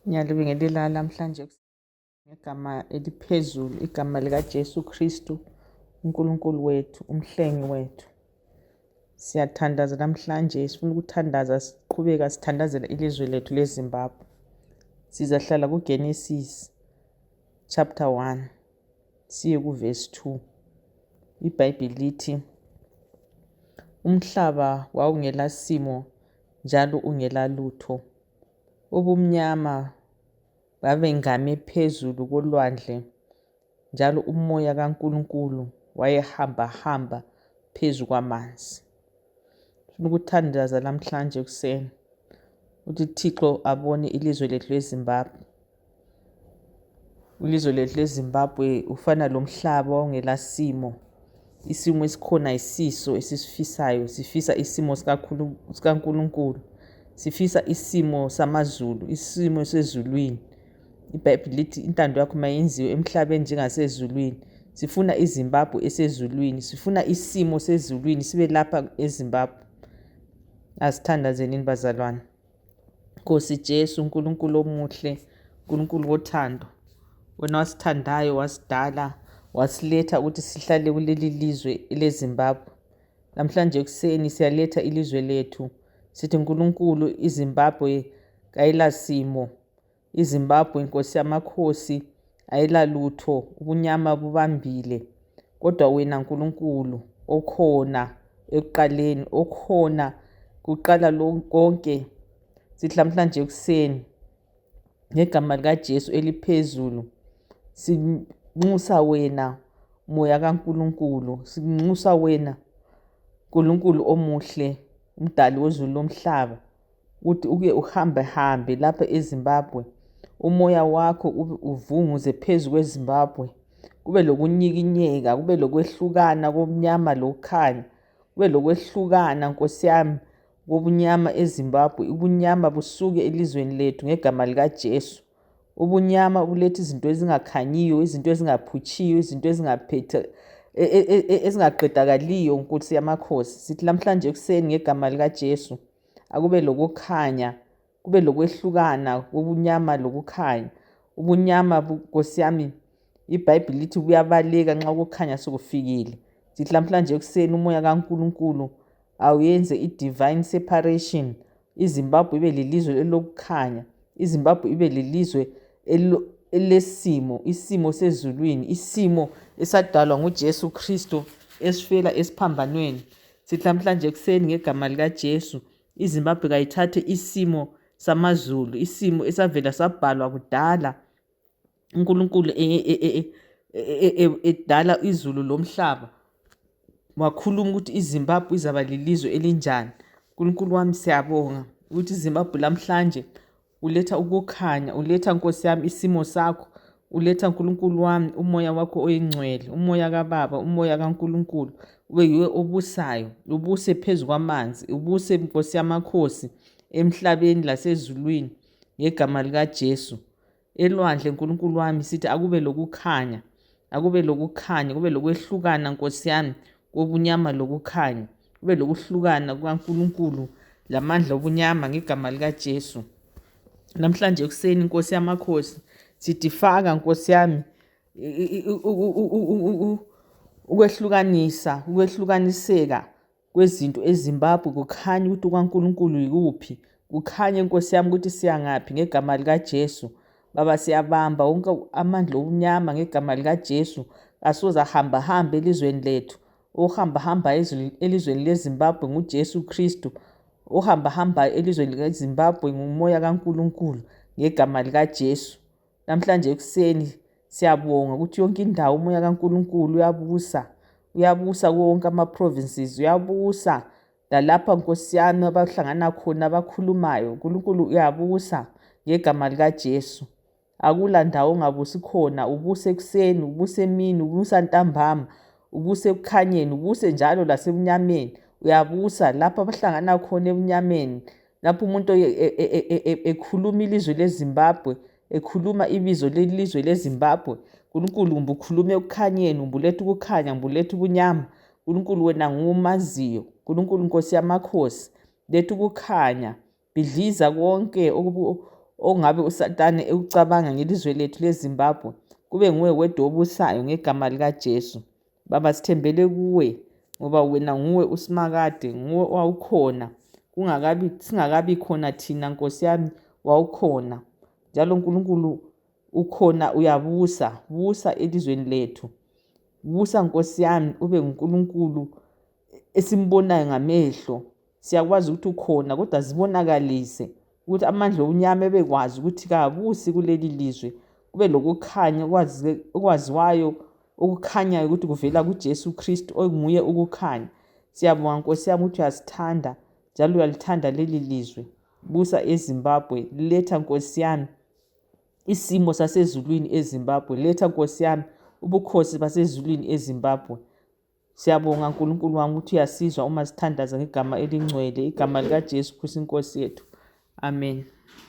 Ngiyalibingelela namhlanje ngegama eliphezulu, igama likaJesu Kristu, uNkulunkulu wethu, umhlengi wethu. Siyathandaza namhlanje, sifuna ukuthandaza, siqhubeka sithandazela ilizwe lethu leZimbabwe. Sizahlala kuGenesis chapter 1 siye kuverse 2. IBhayibheli lithi, umhlaba wawungela simo njalo ungela lutho. Ubumnyama babengame phezulu kolwandle, njalo umoya kaNkulunkulu wayehamba phezu kwamanzi. Sifuna ukuthandaza namhlanje kuseni ukuthi Thixo abone ilizwe lethu leZimbabwe. Ilizwe lethu leZimbabwe ufana lomhlaba ongela simo. Isimo esikhona isiso esisifisayo, sifisa isimo sikaNkulunkulu, sifisa isimo samazulu, isimo sezulwini. IBhayibheli lithi intando yakho mayenziwe emhlabeni njengasezulwini. Sifuna iZimbabwe esezulwini, sifuna isimo sezulwini sibe lapha eZimbabwe. Asithandazeleni bazalwane. Nkosi Jesu, uNkulunkulu omuhle, uNkulunkulu wothando, wena wasithandayo, wasidala, wasiletha ukuthi sihlale kuleli lizwe leZimbabwe. Namhlanje kuseni siyaletha ilizwe lethu, sithi Nkulunkulu, iZimbabwe kayila simo, iZimbabwe Nkosi yamakhosi ayila lutho, ubunyama bubambile. Kodwa wena Nkulunkulu okhona ekuqaleni, okhona kuqala konke, sithi namhlanje kuseni ngegama likaJesu eliphezulu sinxusa wena moya kaNkulunkulu, sinxusa wena Nkulunkulu omuhle, umdali wezulu lomhlaba, ukuthi uke uhambe lapha eZimbabwe. Umoya wakho uvunguze phezu kweZimbabwe, kube lokunyikinyeka, kube lokwehlukana komnyama lokukhanya, kube lokwehlukana Nkosi yami kobunyama eZimbabwe. Ubunyama busuke elizweni lethu ngegama likaJesu. Ubunyama buletha izinto ezingakhanyiyo, izinto ezingaphuthiyo, izinto ezingaqedakaliyo Nkosi yamakhosi. Sithi namhlanje kuseni ngegama likaJesu akube lokukhanya, kube lokwehlukana kobunyama lokukhanya. Ubunyama Nkosi yami, iBhayibheli lithi buyabaleka nxa ukukhanya sekufikile. Sithi namhlanje kuseni umoya kaNkulunkulu awuyenze i-divine separation. iZimbabwe ibe lilizwe elokukhanya, iZimbabwe ibe lilizwe elesimo, isimo sezulwini, isimo esadalwa nguJesu Kristu esifela esiphambanweni. Sithi namhlanje kuseni ngegama likaJesu iZimbabwe kayithathe isimo samazulu, isimo esavela sabhalwa kudala, uNkulunkulu edala izulu lomhlaba, wakhuluma ukuthi iZimbabwe izaba lilizwe elinjani. Nkulunkulu wami, siyabonga ukuthi iZimbabwe namhlanje uletha ukukhanya, uletha Nkosi yami isimo sakho, uletha Nkulunkulu wami umoya wakho oyingcwele, umoya kaBaba, umoya kaNkulunkulu, ube yiwe obusayo, ubuse phezu kwamanzi, ubuse Nkosi yamakhosi emhlabeni lasezulwini ngegama likaJesu. Elwandle Nkulunkulu wami sithi akube lokukhanya, akube lokukhanya, kube lokwehlukana Nkosi yami kobunyama lokukhanya, kube lokuhlukana kukaNkulunkulu lamandla obunyama ngegama likaJesu. Namhlanje kuseni Nkosi yamakhosi sithi faka Nkosi yami ukwehlukaniseka kwezinto eZimbabwe, kukhanya ukuthi kwaNkulunkulu yikuphi, kukhanye Nkosi yami ukuthi siyangaphi ngegama likaJesu. Baba, siyabamba wonke amandla obunyama ngegama likaJesu asoza hamba elizweni lethu. Ohamba elizweni leZimbabwe nguJesu Kristu, ohamba elizweni leZimbabwe ngumoya kaNkulunkulu ngegama likaJesu. Namhlanje kuseni siyabonga ukuthi yonke indawo umoya kaNkulunkulu uyabusa wonke ama-provinces, uyabusa lalapha Nkosi yami abahlangana khona abakhulumayo. Nkulunkulu uyabusa ngegama likaJesu. Akula ndawo ongabusi khona, ubuse ekuseni, ubuse emini, ubusa ntambama, ubuse ekukhanyeni, ubuse njalo lasebunyameni. Uyabusa lapho abahlangana khona ebunyameni, lapho umuntu ekhuluma ilizwe leZimbabwe, ekhuluma ibizo lelizwe leZimbabwe. Nkulunkulu umbukhuluma ekukhanyeni, umbuletha ukukhanya, umbuletha ubunyama. Nkulunkulu wena ngumaziyo, Nkulunkulu Nkosi yamakhosi, letha ukukhanya, bidliza konke ongabe uSatane ekucabanga ngelizwe lethu leZimbabwe kube nguwe wedwa obusayo ngegama likaJesu. Baba, sithembele kuwe ngoba wena nguwe usimakade, nguwe wawukhona singakabi khona thina. Nkosi yami, wawukhona njalo uNkulunkulu ukhona, uyabusa, busa elizweni lethu. Busa Nkosi yami, ube nguNkulunkulu esimbonayo ngamehlo. Siyakwazi ukuthi ukhona, kodwa zibonakalise ukuthi amandla obunyama ebekwazi ukuthi kabusi kuleli lizwe. Kube lokukhanya okwaziwayo, okukhanyayo ukuthi kuvela kuJesu Kristu onguye ukukhanya. Siyabonga Nkosi yami ukuthi uyasithanda njalo uyalithanda leli lizwe. Busa eZimbabwe, letha Nkosi yami isimo sasezulwini eZimbabwe. Letha Nkosi yami ubukhosi basezulwini eZimbabwe. Siyabonga Nkulunkulu wami ukuthi uyasizwa uma sithandaza ngegama elingcwele, igama likaJesu Kristu Inkosi yethu. Amen.